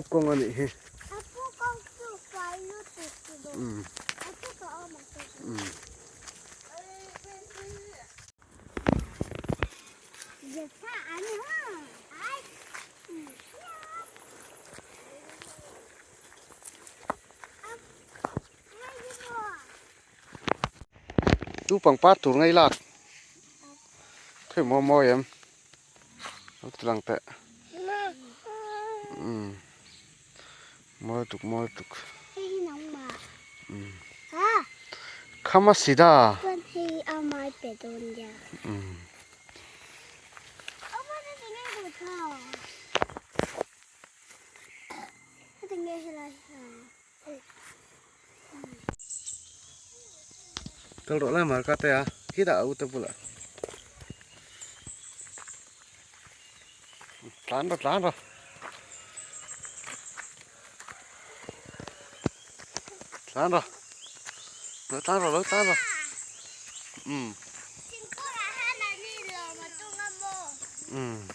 kawng a nih hi. Tu pangpar tur ngei lak khawi maw mawi em lo ti lang teh umm mawi tuk mawi tuk umm khama sida umm. Kal rawh lai mar ka te a khitah a ute bulah tlan rawh tlan rawh tlan rawh lo tlan rawh lo tlan rawh umm umm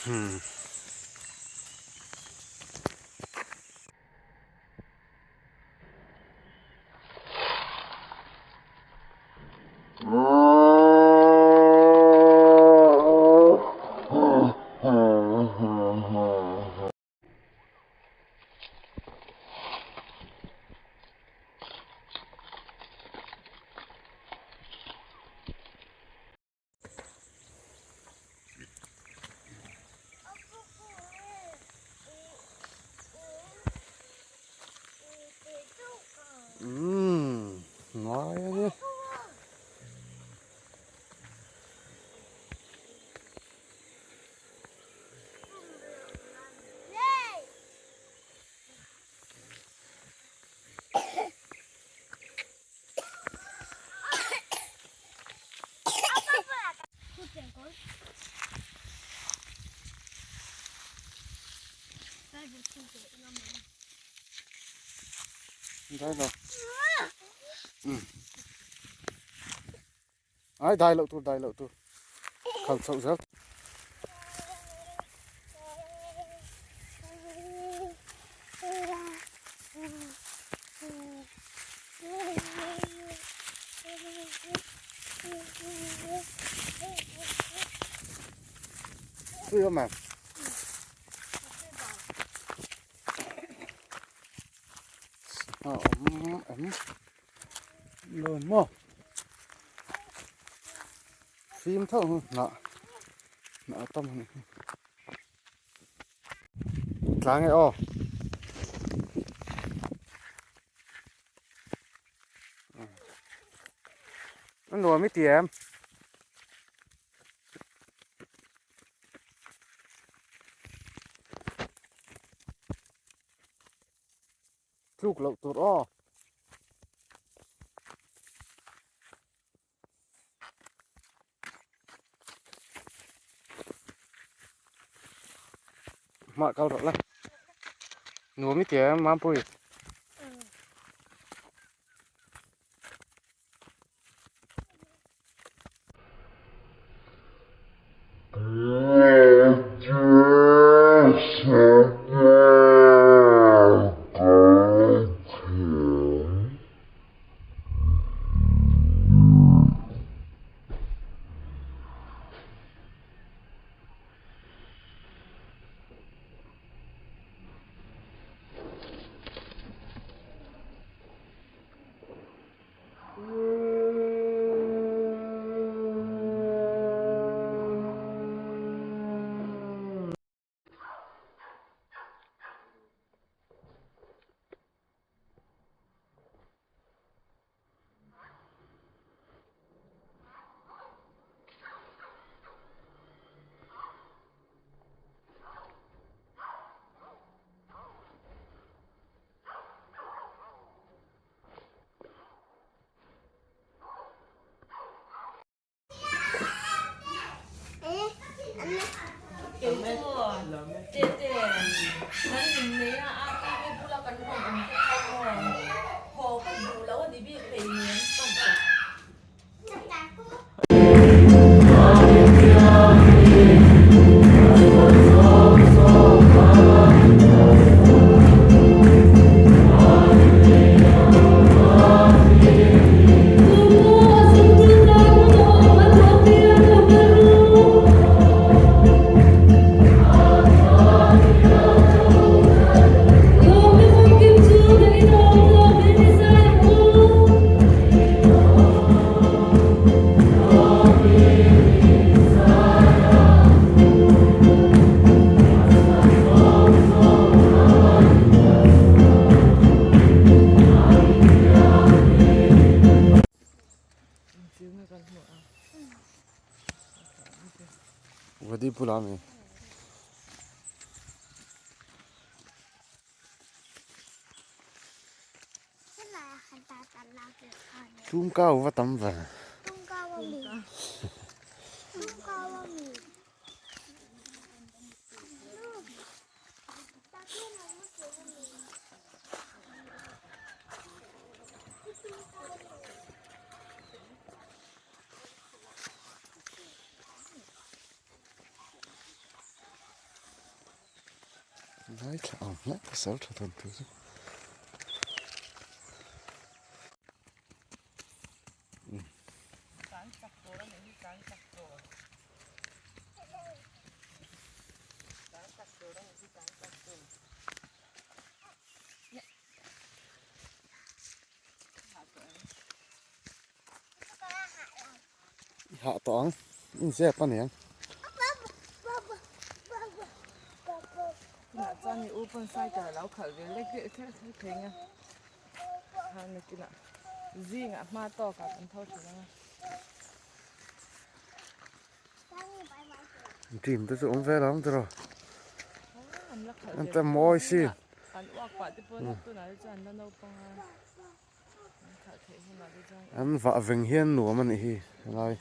umm. Umm ngai a ni. Dai lo. Um. Ai dai loh tur dai loh tur. Khal chhoh zel. Tui không mà. Ờ, ấm ấm lên mò phim thâu nọ nọ tâm này tlang e aw. A nuam i ti em? Tluk loh tur aw. Hmah kal rawh la. Nuam i ti em Mampui? Vadi bulah a mi. Tlungkau va tam ve. Ngaithla ang hlek pasal tha tawn tur chu. I hah tawh ang in zep a niang. Tunah chuan i u pawn cycle a lo khalh ve lek lek thleng thleng thei anga khan nakinah zingah hma tawkah kan tho thin anga. Team te chu awm ve lo ang tiraw an ta mawi si. An uak pah te pawh tunah te chuan an la naupang a. An vah veng hian nuam a nih hi helai.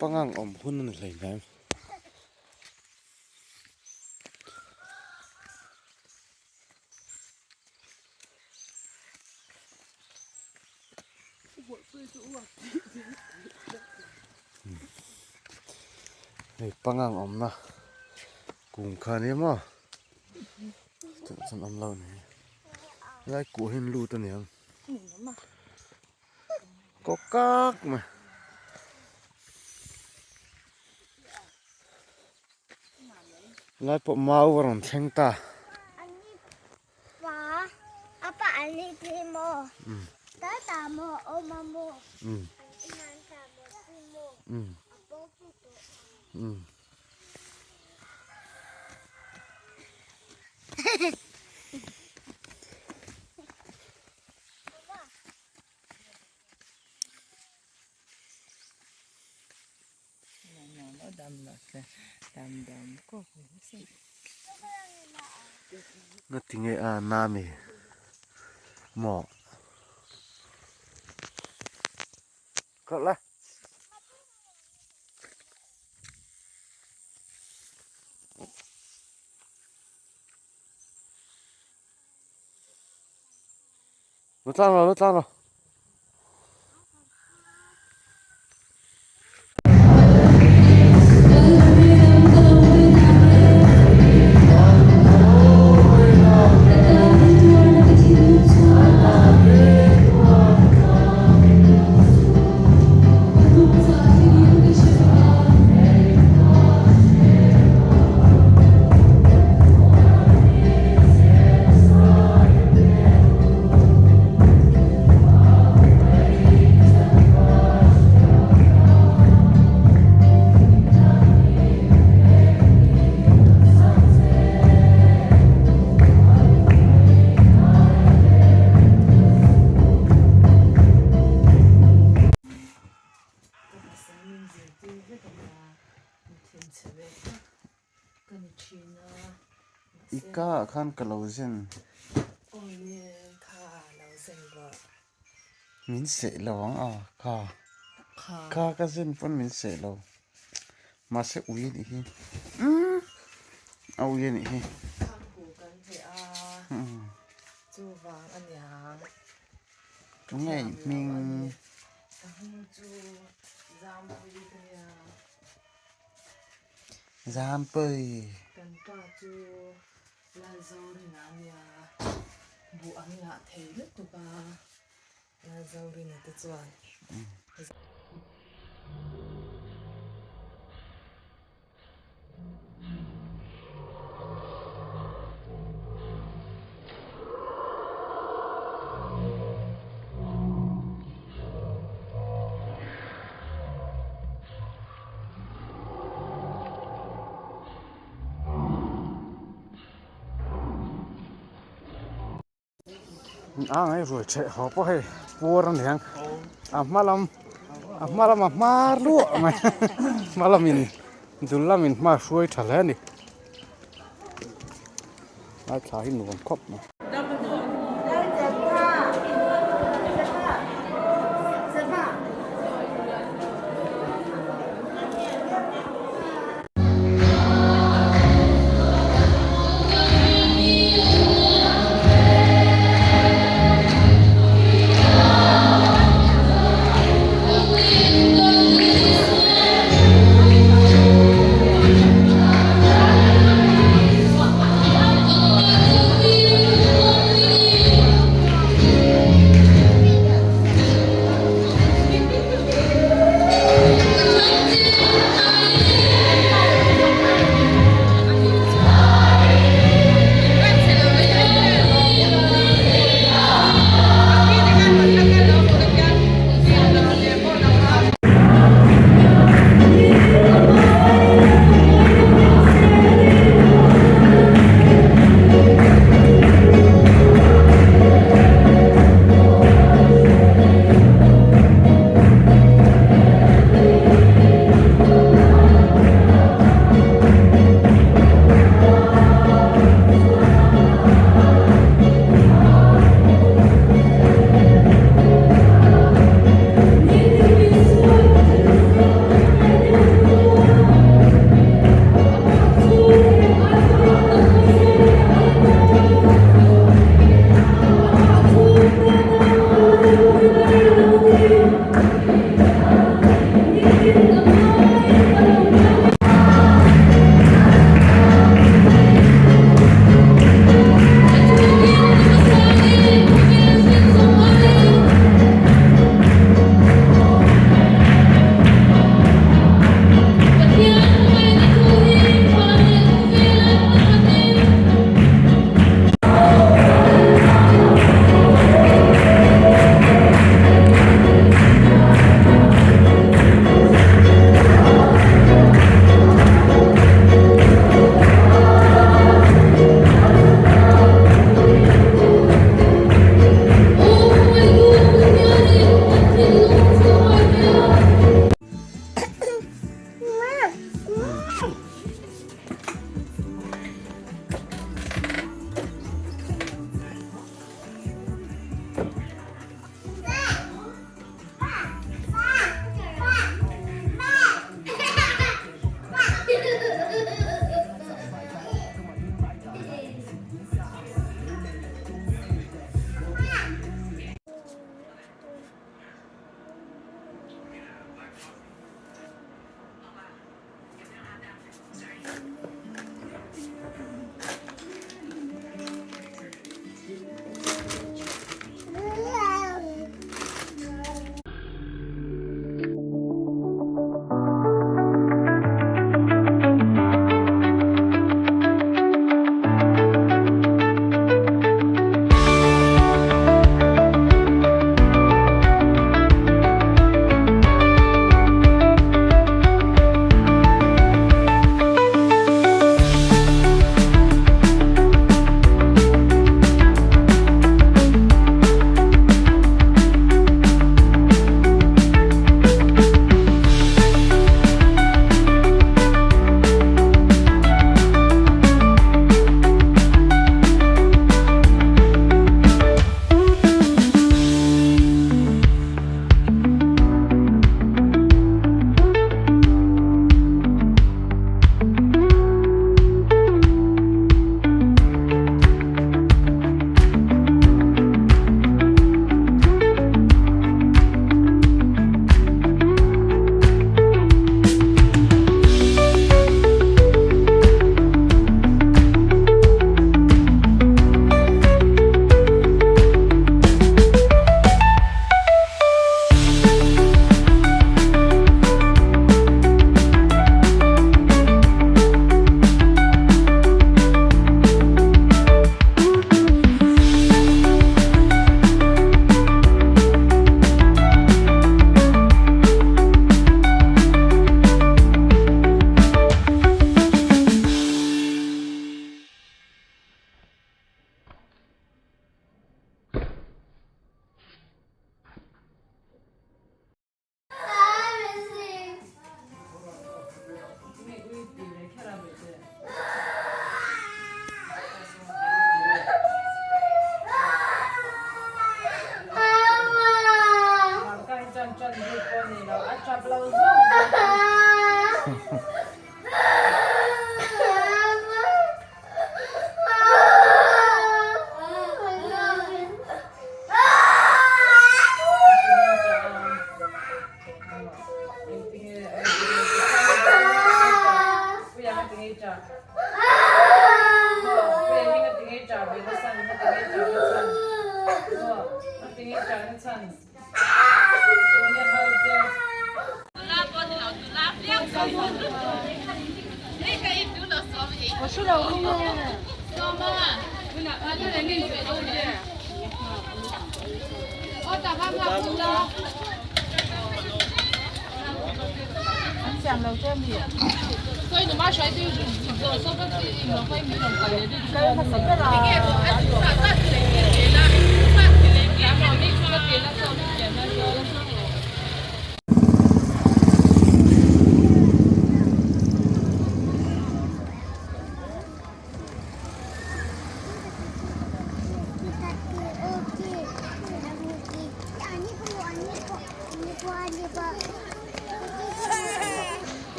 Pangang awm hun a ni hleinem. Hei pangang awmna kung kha nia maw chutah chuan awm lo a ni helai kuh hi an lut a niang kaw kak mai. Lai pawh mau a rawn thleng ta. Nga tinge a nami maw khalh la. Lo tlang lo, lo tlang lo. I ka ah khan ka lo zen. Min seh lo ang a kha. Kha ka zen pawn min seh lo. Mahse ui a nih hi. Umm a ui a nih hi. Tunge i hming? Zampui. Kan pa chu Lalzorina a nia, buh an ngah thei lutuk a, Lalzorina te chuan. A ngai ruai ṭheh haw pawh hei puar a niang a hma lam a hma lama hmar luah mai hma lamin dul lamin hma a hruai ṭha hle a ni a thla hi nuam khawp mai.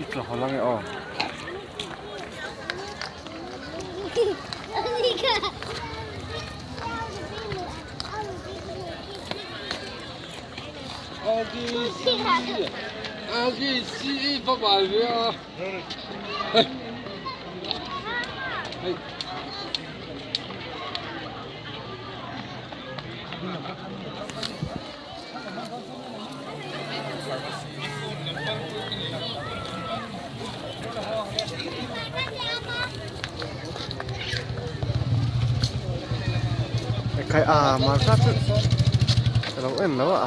I tla haw lang e aw. Khai a marka chu ka lo en lo a.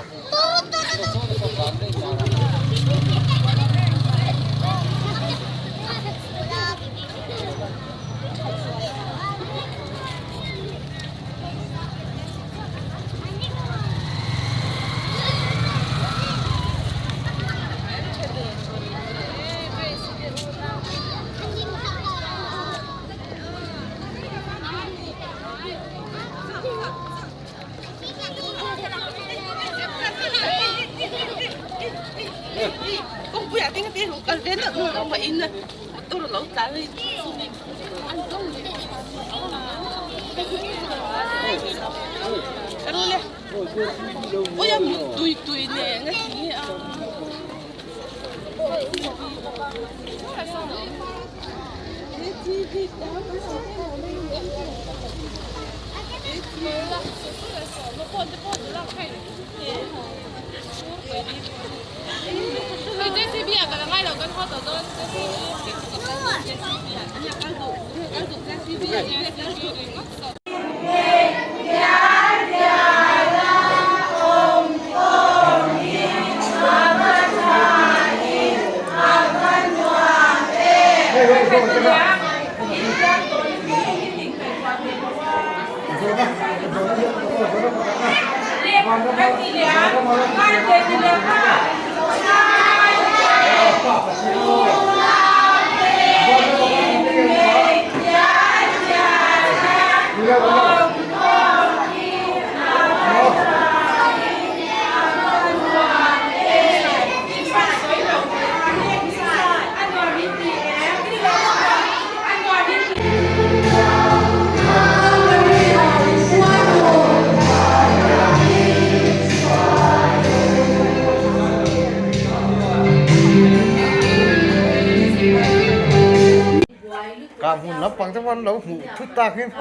Kang hmun lampang te pawh an lo hmuh thut tak in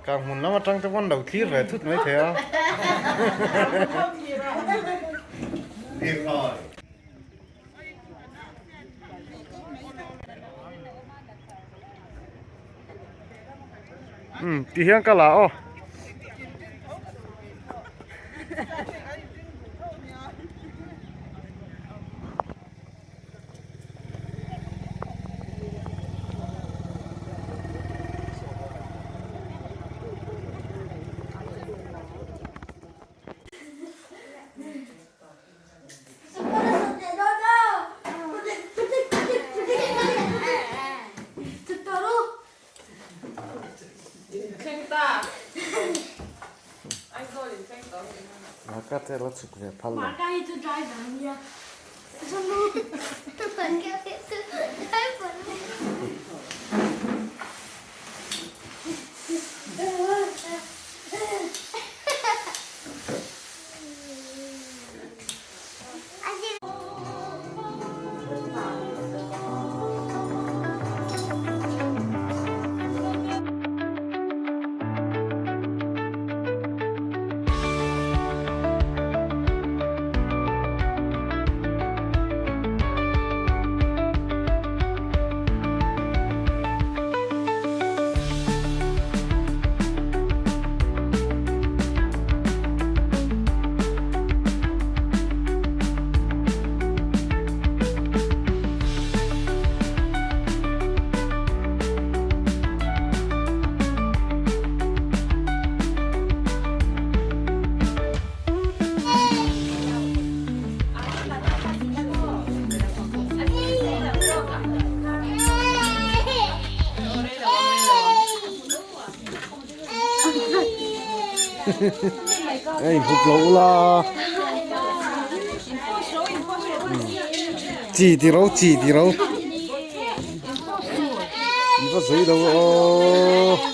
kang hmun lam atang te pawh an lo thlir ve thut mai thei a. Umm ti hian ka la aw. Marka te la chhuk ve phal lo. Ei hup lo ula. Chi ti ro chi ti ro. In va sawi lo aw.